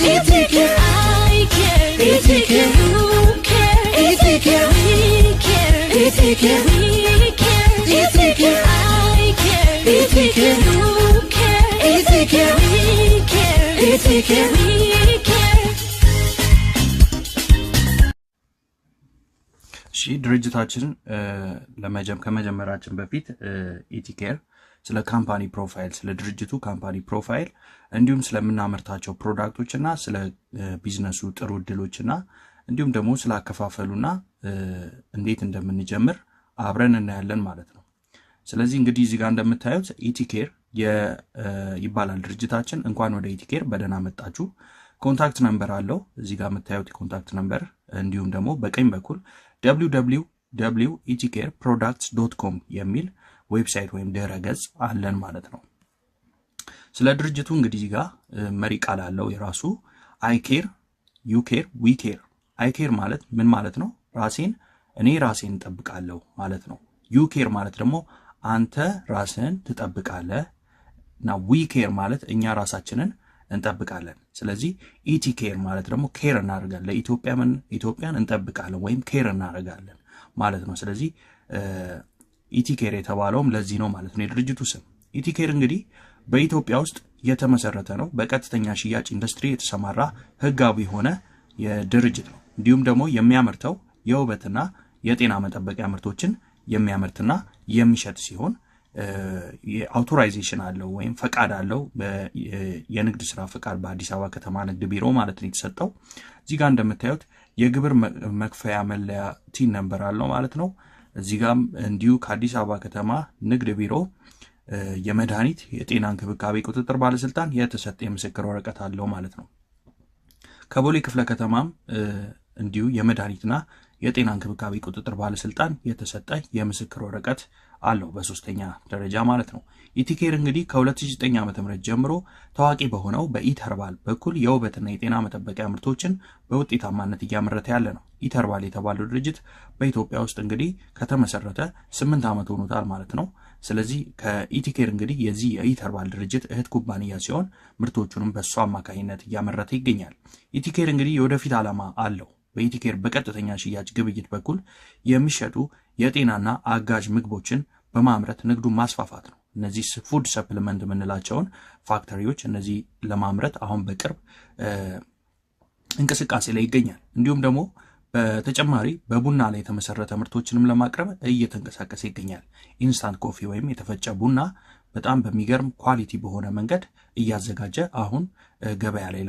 ኢቲኬር። I care, ኢቲኬር። you care, ኢቲኬር። we care, ኢቲኬር። we care, ኢቲኬር። I care, ኢቲኬር። you care, ኢቲኬር። we care, ኢቲኬር። we care. እሺ፣ ድርጅታችን ከመጀመራችን በፊት ኢቲኬር ስለ company profile፣ ስለ ድርጅቱ company profile እንዲሁም ስለምናመርታቸው product ኦች እና ስለ ቢዝነሱ ጥሩ እድሎች እና እንዲሁም ደግሞ ስለ አከፋፈሉና እንዴት እንደምንጀምር አብረን እናያለን ማለት ነው። ስለዚህ እንግዲህ እዚህ ጋር እንደምታዩት ኢቲኬር ይባላል ድርጅታችን። እንኳን ወደ ኢቲኬር በደህና መጣችሁ። Contact number አለው እዚህ ጋር የምታዩት የ contact number፣ እንዲሁም ደግሞ በቀኝ በኩል www ኢቲኬር products.com የሚል website ወይም ድረ ገጽ አለን ማለት ነው። ስለ ድርጅቱ እንግዲህ እዚህ ጋር መሪ ቃል አለው የራሱ፣ I care, you care, we care። I care ማለት ምን ማለት ነው? ራሴን፣ እኔ ራሴን እጠብቃለሁ ማለት ነው። You care ማለት ደግሞ አንተ ራስህን ትጠብቃለህ እና we care ማለት እኛ ራሳችንን እንጠብቃለን። ስለዚህ ኢቲ ኬር ማለት ደግሞ care እናደርጋለን፣ ለኢትዮጵያ ኢትዮጵያን እንጠብቃለን ወይም care እናደርጋለን ማለት ነው። ስለዚህ ኢቲ ኬር የተባለውም ለዚህ ነው ማለት ነው የድርጅቱ ስም። ኢቲ ኬር እንግዲህ በኢትዮጵያ ውስጥ የተመሰረተ ነው። በቀጥተኛ ሽያጭ ኢንዱስትሪ የተሰማራ ህጋዊ የሆነ የድርጅት ነው። እንዲሁም ደግሞ የሚያመርተው የውበትና የጤና መጠበቂያ ምርቶችን የሚያመርትና የሚሸጥ ሲሆን የ authorization አለው ወይም ፈቃድ አለው። የንግድ ስራ ፈቃድ በአዲስ አበባ ከተማ ንግድ ቢሮ ማለት ነው የተሰጠው። እዚህ ጋር እንደምታዩት የግብር መክፈያ መለያ TIN number አለው ማለት ነው። እዚህ ጋም እንዲሁ ከአዲስ አበባ ከተማ ንግድ ቢሮ የመድኃኒት የጤና እንክብካቤ ቁጥጥር ባለስልጣን የተሰጠ የምስክር ወረቀት አለው ማለት ነው። ከቦሌ ክፍለ ከተማም እንዲሁ የመድኃኒትና የጤና እንክብካቤ ቁጥጥር ባለስልጣን የተሰጠ የምስክር ወረቀት አለው በሶስተኛ ደረጃ ማለት ነው። ኢቲኬር እንግዲህ ከ2009 ዓ.ም ጀምሮ ታዋቂ በሆነው በኢተርባል በኩል የውበትና የጤና መጠበቂያ ምርቶችን በውጤታማነት እያመረተ ያለ ነው። ኢተርባል የተባለው ድርጅት በኢትዮጵያ ውስጥ እንግዲህ ከተመሰረተ 8 ዓመት ሆኖታል ማለት ነው። ስለዚህ ከኢቲኬር እንግዲህ የዚህ የኢተርባል ድርጅት እህት ኩባንያ ሲሆን ምርቶቹንም በእሱ አማካኝነት እያመረተ ይገኛል። ኢቲኬር እንግዲህ የወደፊት ዓላማ አለው። በኢቲኬር በቀጥተኛ ሽያጭ ግብይት በኩል የሚሸጡ የጤናና አጋዥ ምግቦችን በማምረት ንግዱን ማስፋፋት ነው። እነዚህ food supplement የምንላቸውን factory ዎች እነዚህ ለማምረት አሁን በቅርብ እንቅስቃሴ ላይ ይገኛል። እንዲሁም ደግሞ በተጨማሪ በቡና ላይ የተመሰረተ ምርቶችንም ለማቅረብ እየተንቀሳቀሰ ይገኛል። Instant coffee ወይም የተፈጨ ቡና በጣም በሚገርም quality በሆነ መንገድ እያዘጋጀ አሁን ገበያ ላይ